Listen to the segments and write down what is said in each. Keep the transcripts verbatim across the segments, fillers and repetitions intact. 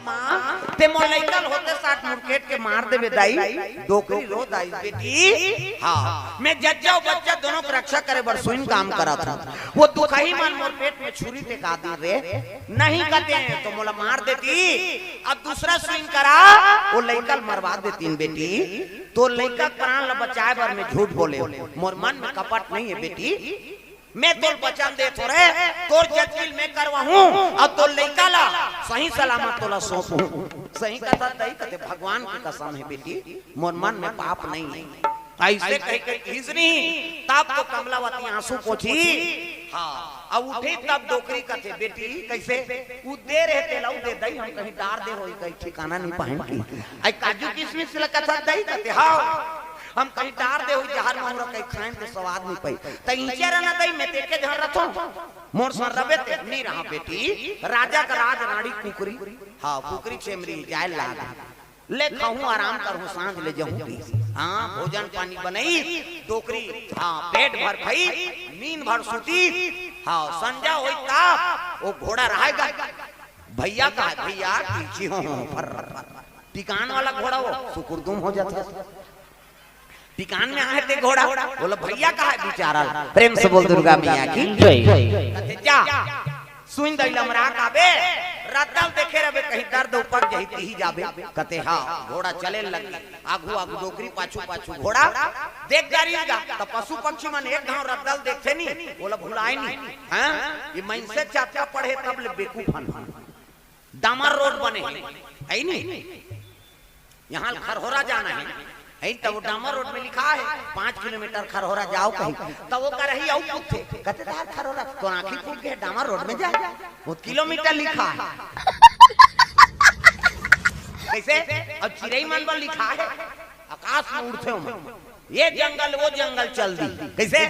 माँ, ते मोर लइका ल होते साथ मुरकेट के मार देबे दाई, डोकरी रो दाई बेटी। हाँ, मैं जच्चा अउ बच्चा दोनों के रक्षा करे बर सुइन काम करत हूँ। वो दुखही मन मोर पेट में छुरी टेका दिन रे, नहीं कते तो मोला मार देती, अब दूसरा सुइन करा, वो लइका ल मरवा देतीन बेटी। तोर लइका के प्राण ल बचाए बर मैं झूठ बोले हूँ, मोर मन में कपट नहीं है बेटी। मैं तोल वचन देत हों रे, तोर जचकी ल मैं करवाहूं अउ तोर लइका ला सही सलामत तोला सौंपहूं। सही कथस दाई कथे, भगवान की कसम है बेटी, मोर मन में पाप नहीं है। अइसे कहि के कहिस नहीं, तब तो कमलावती आंसू पोंछी। हाँ, अब उठी तब डोकरी कथे, बेटी कइसे? उ दे रहे तेला उ दे दाई, हम कहीं डार दे होही, कहीं ठिकाना नहीं पाएन। अइ काजू किसमिस ल कथस दाई कथे, हाँ। हम कहीं डार दे होही जहर महुरा कहीं खाएन त सवाद नहीं पाई। त इंचे रहना दाई, मैं तेके झन रथों। मोर संग रबे ते नहीं रहा बेटी। राजा का राज रानी कुकरी। हाँ, कुकरी छेमरी जाए लाग। ले खाहूं, आराम करहूं, सांझ ले जाहूं की। हाँ, भोजन पानी बनई, डोकरी, हाँ, पेट भर खाई, नींद भर सूती। हाँ, संझा होई ता, वो घोड़ा रहेगा। भैया का है, भैया, पीछे हो, हो, फर। टिकान वाला घोड़ा वो, सुकुरदुम हो जाता है। टिकान में आहे ते घोड़ा, बोलो भैया का है बिचारा। प्रेम से बोल दुर्गा मैया की जय। कथे जा, सुइन दई लमरा काबे, रद्दा ल देखे रबे कहीं दर्द उपक जही तिही जाबे। कथे हाँ, घोड़ा चले लगी, आगू आगू डोकरी, पाछू पाछू घोड़ा। देख डारी गा, त पशु पक्षी मन एक घांव रद्दा ल देखथे नी, बोला भुलाए नी। हाँ, ये मनसे चाचा पढ़े तब ले बेकूफ हन। डामर रोड बने हे, है नी? यहाँ खरहोरा जाना है, है त वो डामर रोड में लिखा है, पाँच किलोमीटर खरहोरा जाओ कहीं, त वो कर रही आऊ पूछे, कथे यार खरहोरा, तो आँखी फूट गए, डामर रोड में जा, वो किलोमीटर लिखा है। कइसे? अउ चिरई मन बर लिखा है, आकाश में उड़थे ओमन। ये जंगल, वो जंगल चल दी। कइसे?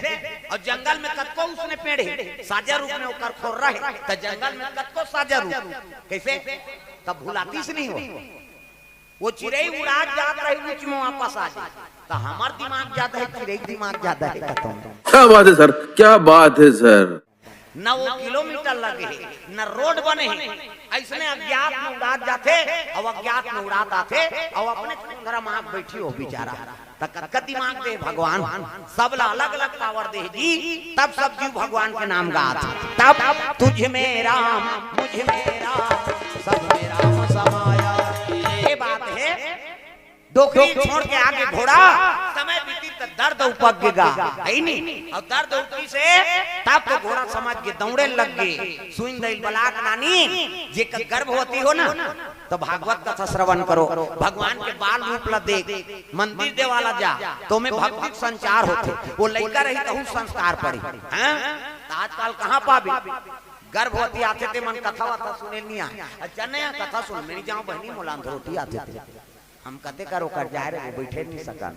अउ जंगल में कतको उसने पेड़ हे, साजा रूख में ओकर खोर रहे, त जंगल में कतको साजा रूख। कइसे? तब भुलातीस नहीं हो। वो चिरई उड़ात जात रही, बीच में वापस आ जाए। त हमर दिमाग ज्यादा है, चिरई के दिमाग ज्यादा है, खत्म। क्या बात है सर, क्या बात है सर। न वो किलोमीटर लगे हे, न रोड बने हे। अइसने अज्ञात में उड़ात जाथे, अउ अज्ञात में उड़ात आथे, अउ अपने घरा में आग बैठी हो बिचारा। त कतका दिमाग दे भगवान, सब ला अलग-अलग पावर दे जी, तब सब जीव भगवान के नाम गात। तब तुझ में राम, मुझ में राम, सब में राम समाया। ये बात है। डोकरी छोड़ के आगे घोड़ा, समय बीती त दर्द उपक गे गा, है नी? अउ दर्द उपकी से तब तो घोड़ा समझ के दौड़े लग गे। सुइन दई ल बलाक नानी, जेकर गर्भवती हो ना, त भागवत कथा श्रवण करो, भगवान के बाल रूप ला देख, मंदिर देवाला जा, त ओमे भक्ति के संचार होथे। वो लइका रही तहू संस्कार पड़ी। हाँ? त आजकल कहाँ पाबे? गर्भवती आथे ते मन कथा वथा सुने नहीं आए। अच्छा नया कथा सुन, मेरी जाओ बहनी मोला अंधरोटी आथे ते। हम कते कर ओकर जाए रे, वो बैठे नहीं सकन।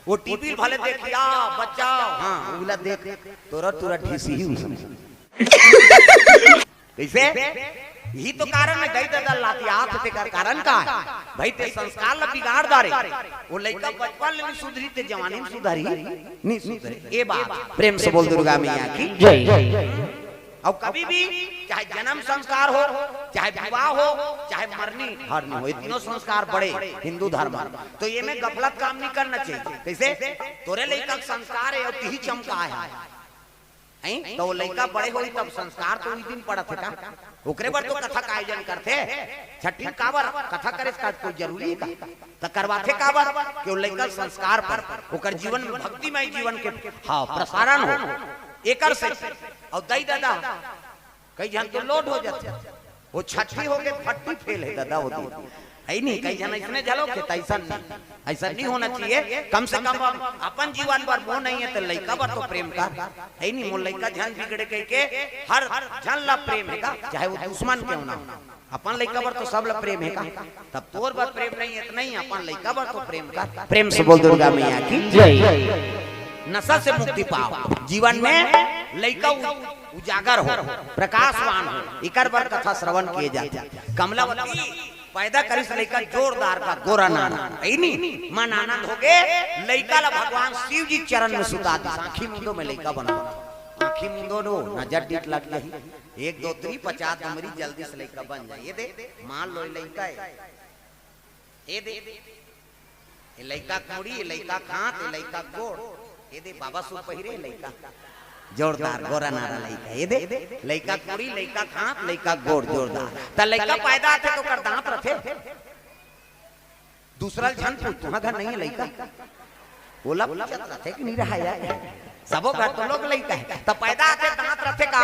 वो टीवी भले देखिया, बच्चा, हाँ, उला देख, तोरा तोरा ढीसी ही उसने। कइसे? यही तो कारण है, दई ददा लातियात तेकर कारण का है? भाई, ते संस्कार ला बिगाड़ डारे। वो लइका बचपन ले नहीं सुधरी, ते जवानी में सुधरी? नहीं सुधरी। ये बात प्रेम से बोल दुर्गा मैया की जय। अउ कभी भी चाहे जन्म संस्कार हो, चाहे विवाह हो, चाहे मरनी हरनी हो, ये तीनों संस्कार बड़े हिंदू धर्म में। तो ये में गफलत काम नहीं करना चाहिए। कइसे? तोरे लइका के संस्कार है अउ तिही चमका है। हैं? त वो लइका बड़े होही तब संस्कार तो उही दिन पड़त हे का? ओकरे बर तो कथा का आयोजन करथे। छठी काबर कथा करे का कोई जरूरी हे का? त करवाथे काबर? कि वो लइका संस्कार पर, ओकर जीवन में भक्तिमय जीवन के, हाँ, प्रसारण हो। एकर से, अउ दई ददा, कई झन तो लोड हो जाथे। वो छठी हो गे, फट्टी फेल हे ददा, वो दिन। है नहीं, कई झन अइसने झलो के, त अइसन नहीं, अइसन नहीं होना चाहिए। कम से कम अब अपन जीवन बर मोह नहीं है, त लइका बर तो प्रेम कर। है नहीं, मोर लइका झन बिगड़े कह के हर झन ला प्रेम हे का, चाहे वो दुश्मन क्यों ना हो। अपन लइका बर तो सब ला प्रेम हे का, तब तोर बर प्रेम नहीं है, त नहीं, अपन लइका बर तो प्रेम कर। प्रेम से बोल दुर्गा मैया की जय। नशा से मुक्ति पाओ, जीवन में लइका उ-, उजागर हो, प्रकाशवान हो, इकर बर कथा श्रवण किए जाथे। कमलावती पैदा करिस लइका जोरदार का गोरा नाना, है नी? मन आनंद हो गे, लइका ला भगवान शिव जी चरण में सुता दिस, आँखी मुंदो में लइका बना। आँखी मुंदो नो, नजर डीठ लग जाही। एक, दो, तीन, पचास नंबरी, जल्दी से लइका बन जाए। ये दे, मान लो, ये लइका है। ये दे, ये लइका कोड़ी, ये लइका खात, ये लइका गोड़। ये दे, बाबा सूट पहिरे, लइका। जोरदार, गोरा नारा लइका। ये दे, लइका कोड़ी, लइका खात, लइका गोड़, जोरदार। त लइका पैदा आथे त ओकर दांत रथे। दूसरा ल झन पूछ, तुंहर घर नहीं है लइका? ओला पूछत रथे कि नहीं रहा यार? सबो घर तो लोग लइका है। त पैदा आथे, दांत रथे का?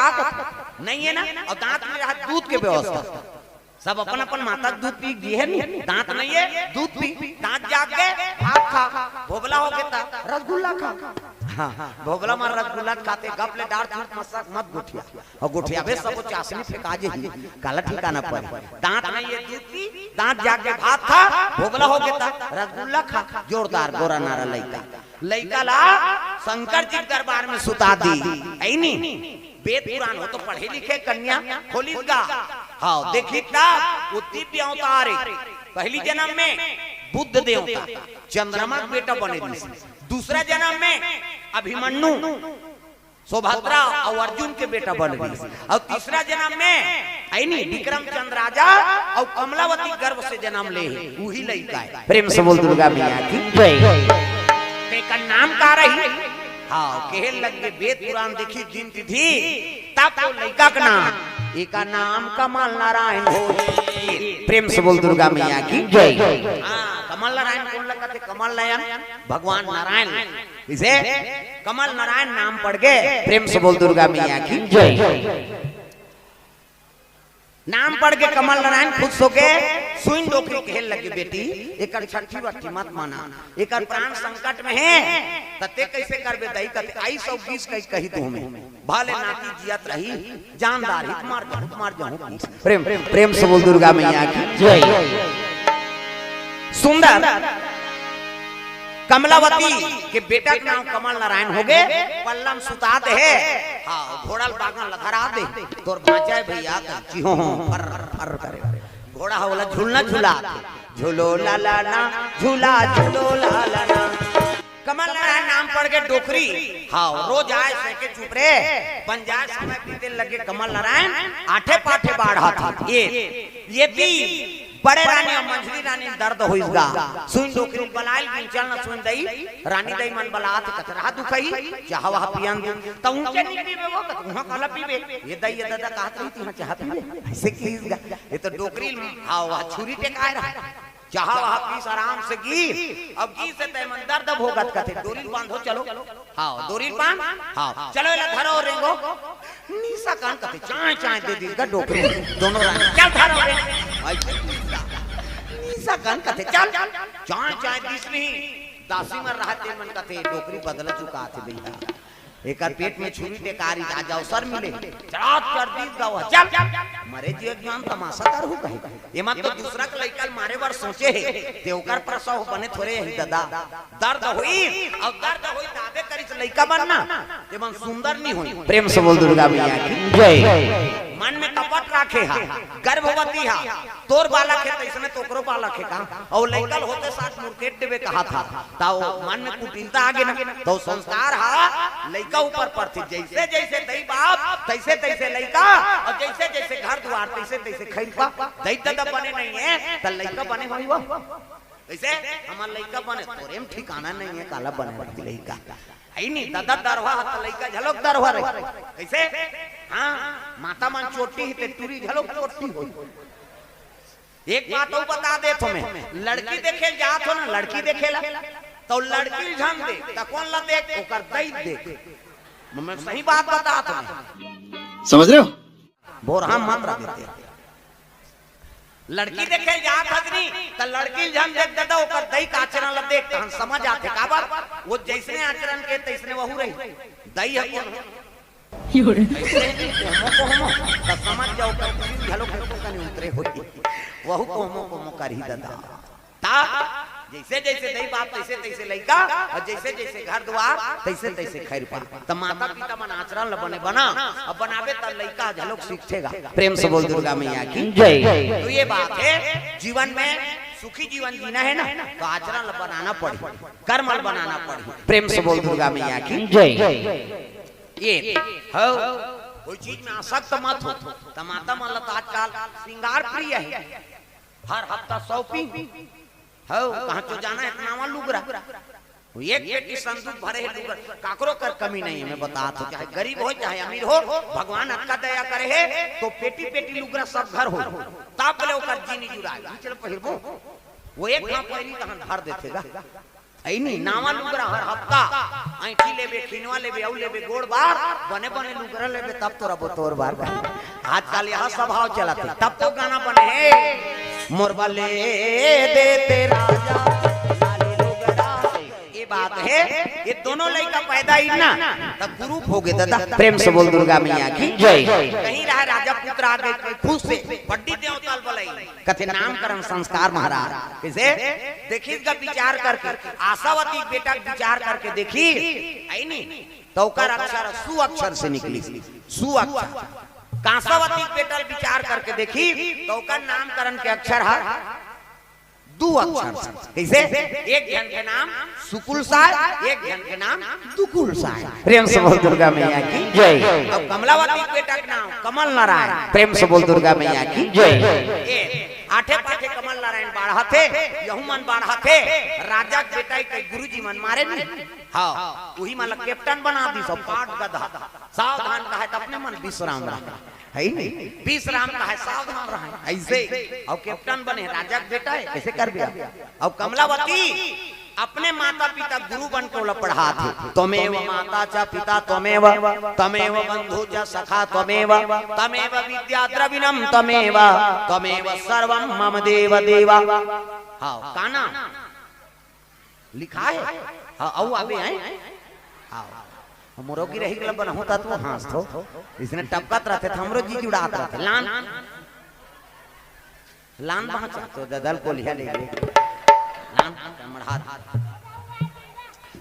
नहीं है ना? अउ दांत नहीं रहा, दूध के व्यवस्था। सब अपन अपन माता के दूध पी जी है नी, दांत नहीं है, दूध पी, दांत जाग के भात खा, भोभला हो गे त रसगुल्ला खा। हाँ, भोभला म रसगुल्ला खाथे, गप ले डार झूठ मत, मत गोठिया। अउ गोठियाबे सब चासनी फेंका जेही, काला ठिकाना पर। दांत नहीं है, दूध पी, दांत जाग के भात खा, भोभला हो गे त रसगुल्ला खा। जोरदार गोरा नारा लइका। लइका ला शंकर जी के दरबार में सुता दी, है नी? वेद पुराण हो तो पढ़े लिखे कन्या खोलिस गा। हाँ, देखी तब वो दिव्य अवतार है। पहली जन्म में बुद्ध देवता चंद्रमा के बेटा बने रहिस। दूसरा जन्म में अभिमन्यु सुभद्रा अउ अर्जुन के बेटा बने रहिस। अउ तीसरा जन्म में, है नी, विक्रम चंद्र राजा अउ कमलावती गर्भ से जन्म ले हे, उही लइका है। प्रेम से बोल दुर्गा मैया की जय। तेकर नाम का रही? हाँ, कहे लग गे, वेद पुराण देखी दिन तिथि, तब तो लइका के नाम, एका नाम कमल नारायण हो। प्रेम से बोल दुर्गा मैया की जय। हाँ, कमल नारायण कोन लगथे? कमल नयन भगवान नारायण। इसे कमल नारायण नाम पड़ गे। प्रेम से बोल दुर्गा मैया की जय। नाम पड़ गे कमल नारायण, खुश होके सुइन डोकरी कहे लगे, बेटी, एकर छठी वट्ठी मत माना, एकर प्राण संकट में हे, त ते कैसे करबे दई? कथे, आई सौ बीस कही, कही तू हमें, भले नाती जियत रही, जानदार ही, मार जाहूं, मार जाहूं। प्रेम, प्रेम से बोल दुर्गा मैया की जय। सुंदर कमलावती के बेटा के नाम कमल नारायण हो गे, पल्ला म सुता दे हे। हाँ, घोड़ा ल बागन ल धरा दे। तोर बांचा है भैया, कही हो, हो, फर, फर करे। घोड़ा ह ओला झूलना झुला दे। झूलो लाला ना, झूला झूलो लाला ना। कमल नारायण नाम पड़ गे डोकरी। हाँ, रोज आए से के चुप रे। बन जाए समय बीते लगे कमल नारायण, आठे पाठे बाढ़ा था। ये, ये भी बड़े रानी अउ मंझली रानी ल दर्द होइस गा। सुइन डोकरी ल बलाय ल गिन, चल न सुइन दई, रानी दई मन बलात हे, कथे रहा दुखही, चाहा वहा पियन दे। त ऊंचे नी पीबे वो, कथे उहां काला पीबे। ये दई, ये ददा कहत रही, तिहां चाहा पीबे। ऐसे किहिस गा। ये तो डोकरी ल, हाँ, वहा छुरी टेकाय रहा। चाहा वहा पीस आराम से गी, अब गी से तय मन दर्द भोगत कथे, डोरी ल बांधो चलो। हाँ, डोरी ल बांध। हाँ, चलो एला धरो रेंगो। नीसा कान कथे, चाय, चाय दे दी गा डोकरी। दोनों रानी, चल धरो रे। भाई, नीसा कान कथे, चल। चाय, चाय दीस नहीं। दासी मन रहत ते मन कथे, डोकरी बदला चुका थे भैया। एकर पेट में छुरी टेकारी, आ जाओ सर मिले। चला कर दीस गा, चल। मरे जी एक जान तमाशा कर हूँ कहे। एमा तो दूसरा के लइका ल मारे बर सोचे हे, ते ओकर प्रसव बने थोरे ही ददा। दर्द होई, अउ दर्द होई, दाबे करिस लइका बनना, ते मन सुंदर नी होई। प्रेम से बोल दुर्गा मैया की जय। मन में कपट राखे हा, गर्भवती हा, तोर बालक हे, तइसने तोकरो बालक हे का? अउ लइका ल होते साथ मुरकेट देबे कहा था, त ओ मन में कुटिलता आगे ना, त ओ संस्कार हा लइका ऊपर पड़थे। जइसे जइसे दई बाप, तइसे तइसे लइका, अउ जइसे जइसे घर दुआर, तइसे तइसे खइरपा। दई ददा बने नहीं हे, त लइका बने होई वो। कइसे? हमर लइका बने, तोरे म ठिकाना नहीं हे, काला बने रही लइका। है नी, ददा दरवा ह, त लइका झलोक दरवा रही। कइसे? हाँ, माता मन चोटी ही, ते टूरी झलोक चोटी होई। एक बात अउ बता देत हों मैं, लड़की देखे ल जात हो ना, लड़की देखे ला, त लड़की ल झन देख, त कोन ला देख? ओकर दई ल देख। मैं सही बात बतात हों। समझ रहे हो? बोरहा मत रख देते। लड़की देखे ल जात हस नी, त लड़की ल झन देख ददा, ओकर दई के आचरण ल देख, तहन समझ आथे। काबर? वो जइसने आचरण के, तइसने वहू रही। दई ह कोन? अइसे नी, कोहमो, कोहमो, त समझ जाओ, ओकर दई घलो घलो कनी उतरे होही। वहू कोहमो, कोहमो करही ददा। त जइसे जइसे दई बाप, तइसे तइसे लइका, अउ जइसे जइसे घर दुआर, तइसे तइसे खइरपा। त माता पिता मन आचरण ल बने बना, अउ बनाबे त लइका ह झलोक सीखथे गा। प्रेम से बोल दुर्गा मैया की जय। तो ये बात हे, जीवन में सुखी जीवन जीना हे ना, त आचरण ल बनाना पड़ही, कर्म ल बनाना पड़ही। प्रेम से बोल दुर्गा मैया की जय। ये हो, कोई चीज में आसक्त मत हो। त माता मन ल त आजकल श्रृंगार प्रिय हे, हर हफ्ता shopping हो, कहाँ तो जाना हे, नवा लुगरा। वो एक पेटी संदूक भरे हे लुगरा, काकरो कर कमी नहीं हे। मैं बतात हों, चाहे गरीब हो चाहे अमीर हो, भगवान अतका दया करे हे तो पेटी पेटी लुगरा सब घर हो, तब ले ओकर जी नी जुड़ाय। चल पहिरबो, वो एक घांव पहिरी तहन धर देथे गा। अइनी, नावा लुगरा हर हफ्ता, ऐंठी लेबे, खिनवा लेबे, अउ लेबे, गोड़ बार, बने बने लुगरा लेबे, तब तोर बतोर बार। आजकल यह स्वभाव चलत हे, तब तो गाना बने हे, मोर बले दे ते राजा लाली लुगरा। ये बात हे, ये दोनों लइका पैदा ही ना, तब कुरूप हो गे दादा। प्रेम से बोल दुर्गा मैया की जय। कहीं रहा राजा पुत्र आ गे, खुश हे, बड्डी देवता ल बलई। कथे नामकरण संस्कार महाराज। कइसे? देखिस गा विचार करके, आशावती बेटा के विचार करके देखिस, अइनी, त ओकर अक्षर सु अक्षर से निकलिस, सु अक्षर। कांसावती बेटा ल विचार करके देखिस, त ओकर नामकरण के अक्षर ह दू अक्षर से। कइसे? एक झन के नाम सुकुल साय, एक झन के नाम दुकुल साय। प्रेम से बोल दुर्गा मैया की जय। अउ कमलावती बेटा के नाम कमल नारायण। प्रेम से बोल दुर्गा मैया की जय। ए, आठे पाठे कमल नारायण बाढ़त हे, यहू मन बाढ़त हे। राजा के बेटा के गुरुजी मन मारे नहीं। हाँ, उही मन ला captain बना दिस, पाठ गधा। सावधान कहे त अपने मन विश्राम रहे। हे नहीं? विश्राम कहे सावधान रहे। अइसे, अउ captain बने, राजा के बेटा हे, कइसे करबे? अउ कमलावती अपने माता पिता गुरु बन के ओला पढ़ात हे। त्वमेव माता च पिता त्वमेव, त्वमेव बंधु च सखा त्वमेव, त्वमेव विद्या द्रविणम त्वमेव, त्वमेव सर्वम मम देव देवा। हाँ, का नाम? लिखा हे? हाँ, अउ आबे हे? हाँ। मोरो की रही गला बनहूँ त तू हाँस थो। इसने टपकत रहिथे त हमरो जी जुड़ात रहिथे। लान, लान बाँचा तो ददल कोलिहा ले ले। लान बाँचा मढ़ा।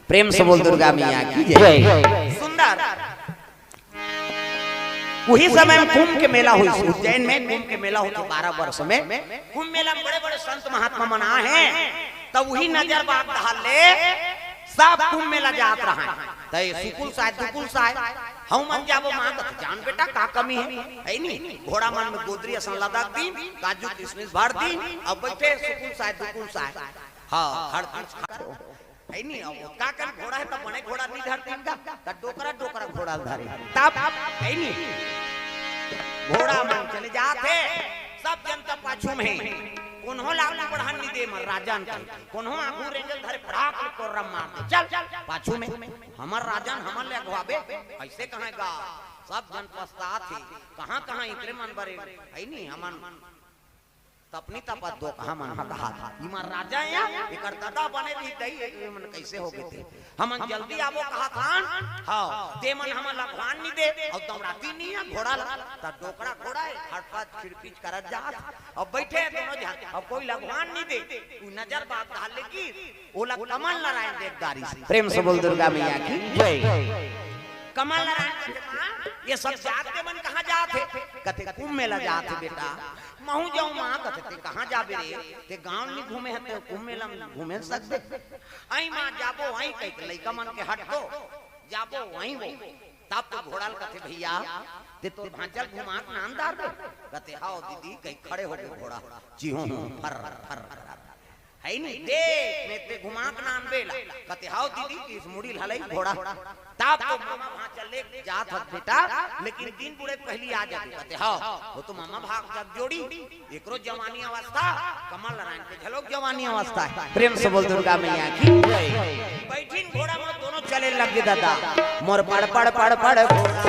प्रेम से बोल दुर्गा मैया की जय। सुंदर। उही समय में कुंभ के मेला होइस, उज्जैन में कुंभ के मेला होथे बारह वर्ष में। कुंभ मेला में बड़े-बड़े संत महात्मा मन आए हे, त उही नजर बाग डहर ले सब कुंभ मेला जात रहय। त ये सुकुल साय, दुकुल साय, हऊ मन जाबो माँ, त जान बेटा का कमी हे, हे नी? घोड़ा मन में गोदरी असन लदक दिन, काजू किशमिश भर दिन, अउ बइठे सुकुल साय, दुकुल साय। हाँ, खड़कुछ खा हे नी, अब का कर घोड़ा हे, त बने घोड़ा नी धरतिन का, त डोकरा, डोकरा घोड़ा ल धरे। तब, हे नी, घोड़ा मन चले जात हे, सब जनता पाछू में हे। कोन्हो ला आगू बढ़न नी दे, हमर राजन के। कोन्हो आगू रेंगेल धरे, फड़ाक ले कोर्रा मार दे। चल, पाछू में। हमर राजन, हमन ले अगवाबे, अइसे कहे गा। सब जन पछतात हे, कहाँ, कहाँ इकरे मन बरे, हे नी, हमन तपनी तपत दो कहा मन ह कहा, इमा राजा या, एकर ददा बने रही दई, ये मन कइसे हो गे ते? हमन जल्दी आबो कहा थान, हाँ, ते मन हमन लघवान नी दे, अउ दौड़ाती नी हे घोड़ा ला, त डोकरा घोड़ा हे, खड़पच खिड़पिच करत जात, अउ बइठे हे दोनों झन, अउ कोई लघवान नी दे, उ नजर बाग डाल ले की, ओला कमल नारायण देख डारिस। प्रेम से बोल दुर्गा मैया की जय। कमल नारायण कथे, माँ, ये सब जात के मन कहाँ जात हे? कथे, कुंभ मेला जात हे बेटा। महूँ जाऊँ माँ, कथे, ते कहाँ जाबे रे? ते गाँव नी घूमे हस, ते कुंभ मेला में घूमे सकबे। अई माँ जाबो, अई कहिके लइका मन के हट दो, जाबो अई वो। तब तो घोड़ा ल कथे, भइया, ते तोर भाँचा ल घुमा के नान डारबे। कथे, हव दीदी, कहि खड़े हो गे घोड़ा, चिहूँ, फर, फर, फर। हे नी, दे, मैं ते घुमा के नानबे ला। कथे, हव दीदी, कहिस मुड़ी ल हलई घोड़ा। तब तो मामा भाँचा ले जात हस बेटा, लेकिन दिन बुड़े पहिली आ जाबे। कथे, हव, वो तो मामा भाग जग जोड़ी, एकरो जवानी अवस्था, कमल नारायण के घलोक जवानी अवस्था हे। प्रेम से बोल दुर्गा मैया की जय। बइठिन घोड़ा म दोनों चले लगे दादा, मोर पड़ पड़ पड़ पड़ घोड़ा।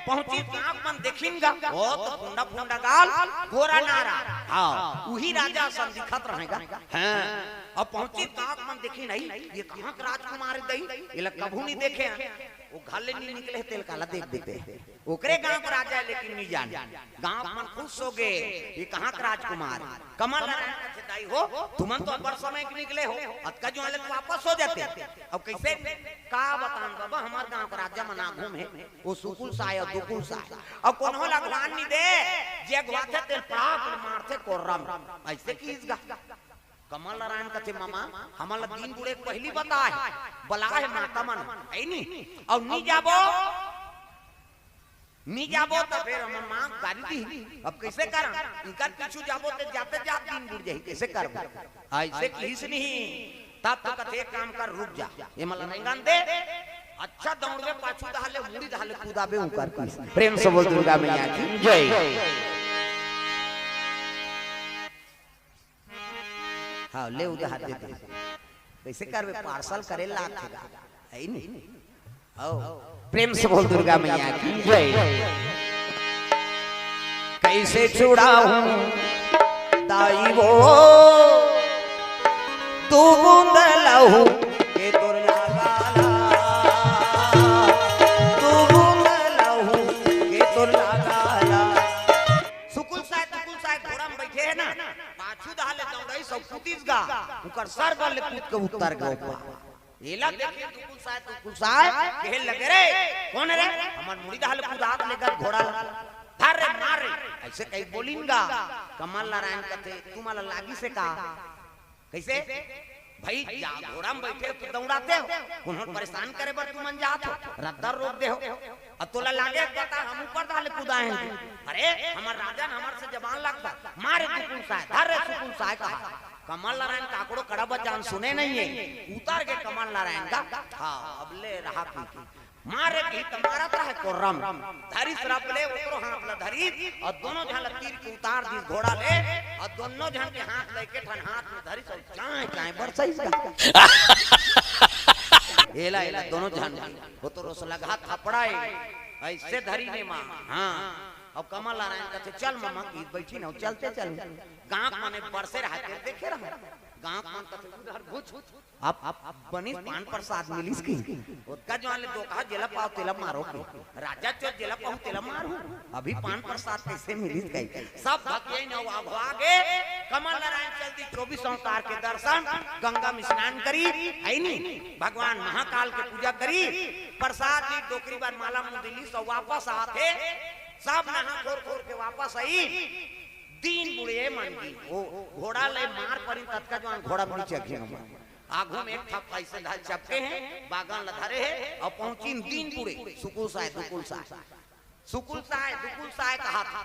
पहुँचिस गाँव मन देखिन गा, ओ तो फुंडा फुंडा गाल, गोरा नारा। हाँ, उही राजा असन दिखत रहय गा। हाँ, अब पहुँचिस गाँव मन देखिन, अई, ये कहाँ के राजकुमार हे दई? एला कभू नी देखे हन। वो घर ले नी निकले हे, तेला काला देख देथे। ओकरे गाँव के राजा हे, लेकिन नी जाने। गाँव मन खुश हो गे, ये कहाँ के राजकुमार? कमल नारायण कथे, दाई हो, तुमन तो अब्बड़ समय के निकले हो, अतका जुवार ले तो वापस हो जाते। अब कइसे? का बतान बाबा, हमर गाँव के राजा मन आघू में, वो सुकुल साय अउ दुकुल साय। अब कोनो ला अघवान नी दे, जे अघवाथे तेला पड़ाक ले मारथे कोर्रा म। अइसे कहिस गा। कमल नारायण कथे, "मामा, हमन ला दिन बुड़े के पहिली बताए, बलाए माता मन, है नी? अउ नी जाबो, नी जाबो त फेर हमन माँ गारी दी। अब कइसे करन? इनकर पीछू जाबो त जाते जात दिन बुड़ जाही, कइसे करबो?" अइसे किहिस नहीं। तब तो कथे, "एक काम कर, रुक जा, ये मन ला रेंगन दे, अच्छा दौड़बे, पाछू डहर ले, मुड़ी डहर ले कूदाबे ऊपर की।" प्रेम से बोल दुर्गा मैया की जय। हाँ, ले उधार दे दे। कइसे करबे, पार्सल करे लागथे गा, है नी? हव, प्रेम से बोल दुर्गा मैया की जय। कइसे छुड़ाहूँ दाई वो, दू बूंद लहू के तोर लागा ला, दू बूंद लहू के तोर लागा ला। सुकुल साय, तुकुल साय घोड़ा में बइठे हे ना, पाछू डहर ले दौड़इस अउ कूदिस गा, उंकर सर बल ले कूद के उत्तर गे ऊपर। एला देखे तुकुल साय, तुकुल साय, कहे लगे, "रे, कोन रे? हमर मुड़ी डहर ले कूदात लेगत घोड़ा ला। धर रे, मार रे।" अइसे कहि बोलिन गा। कमल नारायण कथे, "तुमन ला लागिस हे का?" कइसे? भाई, जा घोड़ा में बइठे हो तो दौड़ाते हो, कोनो ल परेशान करे बर तुमन जात हो, रद्दा रोक दे हो। अउ तोला लागे हे पता, हम ऊपर डहर ले कूदाए हन। अरे, हमर राजा न हमर से जबान लगता, मारे तुकुल साय, धर रे सुकुल साय कहा। कमल नारायण काकड़ो कड़ा बचान सुने नहीं है, उतर गे कमल नारायण का। हाँ, अब ले रहा पी के। मारे की त मारत रहे कोर्रम, धरिस रप ले ओकरो हाथ ला धरिस, अउ दोनों झन ला तीर के उतार दिस घोड़ा ले, अउ दोनों झन के हाथ लेके ठन हाथ में धरिस, अउ चाय चाय बरसइस गा। एला, एला, दोनों झन, वो तो रोसलगहा थपड़ा हे, अइसे धरी ने माँ। हाँ, अउ कमल नारायण कथे, "चल मामा, की बइठी न, चलते चल।" गाँव माने बरसे रहा, तेल देखे रहा। गाँव मन कथे, "उधर घुच।" अब, अब बनिस पान प्रसाद मिलिस की, ओतका जुवान ले दोकहा जेला पाव तेला मारो की, राजा चोर जेला पाहू तेला मारहूँ। अभी पान प्रसाद कइसे मिलिस कही, सब भगियइन अउ अघवा गे। कमल नारायण चल दिस चौबीस अवतार के दर्शन, गंगा में स्नान करिस, है नी, भगवान महाकाल के पूजा करिस, प्रसाद लिस, डोकरी बर माला मुंदरी लिस, सब वापस आत हे, सब नहा खोर खोर के वापस आइस। दिन बुड़े मन की, ओ घोड़ा ले मार परिन, ततका जुवान घोड़ा मुड़ी चघिन ओमन। आघू में एक ठप अइसे धर चपके हे, बागन ल धरे हे, अउ पहुंचिन दिन बुड़े, सुकुल साय, दुकुल साय। सुकुल साय, दुकुल साय कहा था।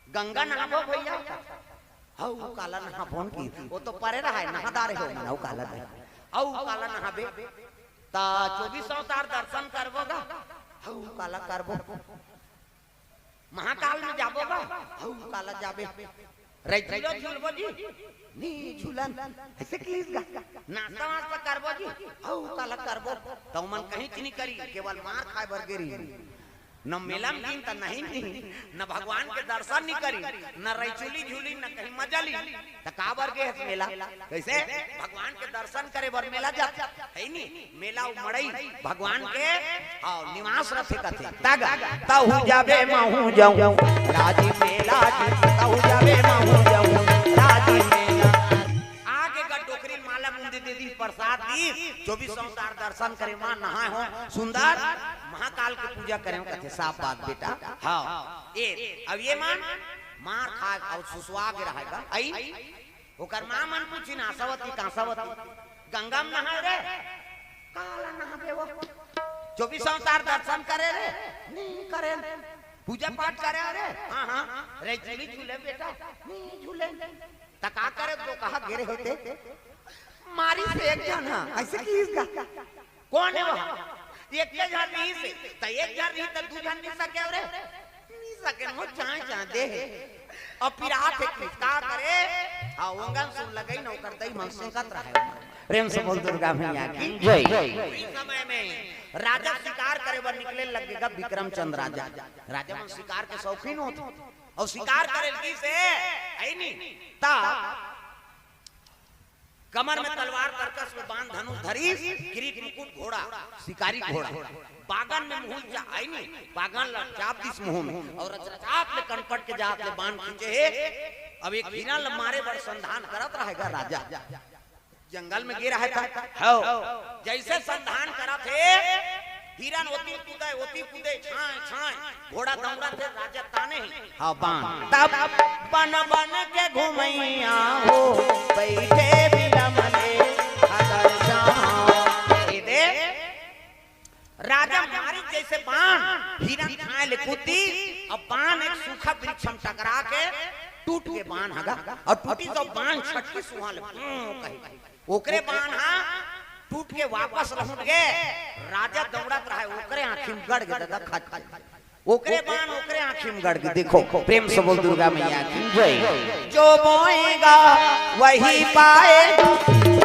गंगा नहाबो भइया? हऊ काला नहाबोन की, वो तो परे रहा हे, नहा डारे हो मन, हऊ काला नहा। अऊ काला नहाबे? ता चौबीस अवतार दर्शन करबो गा? हऊ काला करबो। महाकाल में जाबो गा? हऊ काला जाबे। रैचुलो झूलबो जी? नी झूलन। अइसे किहिस गा? नाश्ता वास्ता करबो जी? हऊ काला करबो। त ओमन कहीं च नी करी, केवल मार खाय बर गे रही। न मेला में गिन त नहीं नी, न भगवान के दर्शन नी करी, न रैचुली झूली, न कहीं मजा ली। त काबर गे हस मेला? कइसे? भगवान के दर्शन करे बर मेला जात हे नी? मेला अउ मड़ई भगवान के, हाँ, निवास रथे कथे। तग, तहू जाबे महू जाऊं, राजी मेला जी, तहू जाबे महू जाऊं, राजी मेला। आगे गा डोकरी माला मुंदी दे दी, प्रसाद दी, चौबीस अवतार दर्शन करे, माँ नहाए हो, सुंदर महाकाल के पूजा करे हो, कथे साफ बात बेटा। हाँ, ए, अब ये मान, मार खा अउ सुसवा के रहेगा। आई, ओकर माँ मन पूछिन, "आशावती, काशावती, गंगा में नहाए रे?" "काला नहाबे वो? चौबीस अवतार दर्शन करे रे?" "नी करे।" "पूजा पाठ करे रे?" "हाँ, हाँ।" "रैचुली झूले बेटा?" "नी झूले।" "त का करे, दोकहा गे रहे होते?" मारिस एक झन हा, अइसे किहिस गा। कोन हे वो? एक झन रिहिस हे, त एक झन रिहिस त दू झन नी सके रे? नी सके, वो चाय चाय दे हे। अउ पिरात हे कि का करे? हाँ, ओंगन सुन लगई न, ओकर दई मन सेंकत रहे। प्रेम से बोल दुर्गा मैया की जय। उही समय में राजा शिकार करे बर निकले लगे गा, विक्रमचंद राजा। राजा मन शिकार के शौकीन होथे, अउ शिकार करे लगिस हे, है नी? त कमर में तलवार, तरकस में बाण, धनुष धरिस, किरीट मुकुट घोड़ा, शिकारी घोड़ा। बागन में मुहुल चा-, आई नी, बागन ला चाप दिस मुहूं में, अउ रचरचात ले कनपट के जात ले बाण खींचे हे। अब एक हिरन ला मारे बर संधान करत रहेगा राजा। जंगल में गे रहे था। हव। जइसे संधान करत हे, हिरन ओती कूदे, ओती कूदे, छांय छांय। घोड़ा दौड़त हे, राजा ताने हे। हाँ, बाण। तब बन बन के घुमैया हो, बइठे बिलम ले हदर श्याम। ए दे, राजा मारी जइसे बाण, हिरन खांय ले कूदी, अब बाण एक सूखा वृक्ष म टकरा के टूट गे बाण ह गा, अउ टूटिस त बाण छटकिस उहां ले, "हूं," कहि। ओकरे बाण ह टूट के वापस लहुंट गे। राजा दौड़त रहय, ओकरे आंखी म गड़ गे, ददा, खच। ओकरे बाण ओकरे आंखी म गड़ गे। देखो, प्रेम से बोल दुर्गा मैया की जय। जो बोएगा वही पाएगा।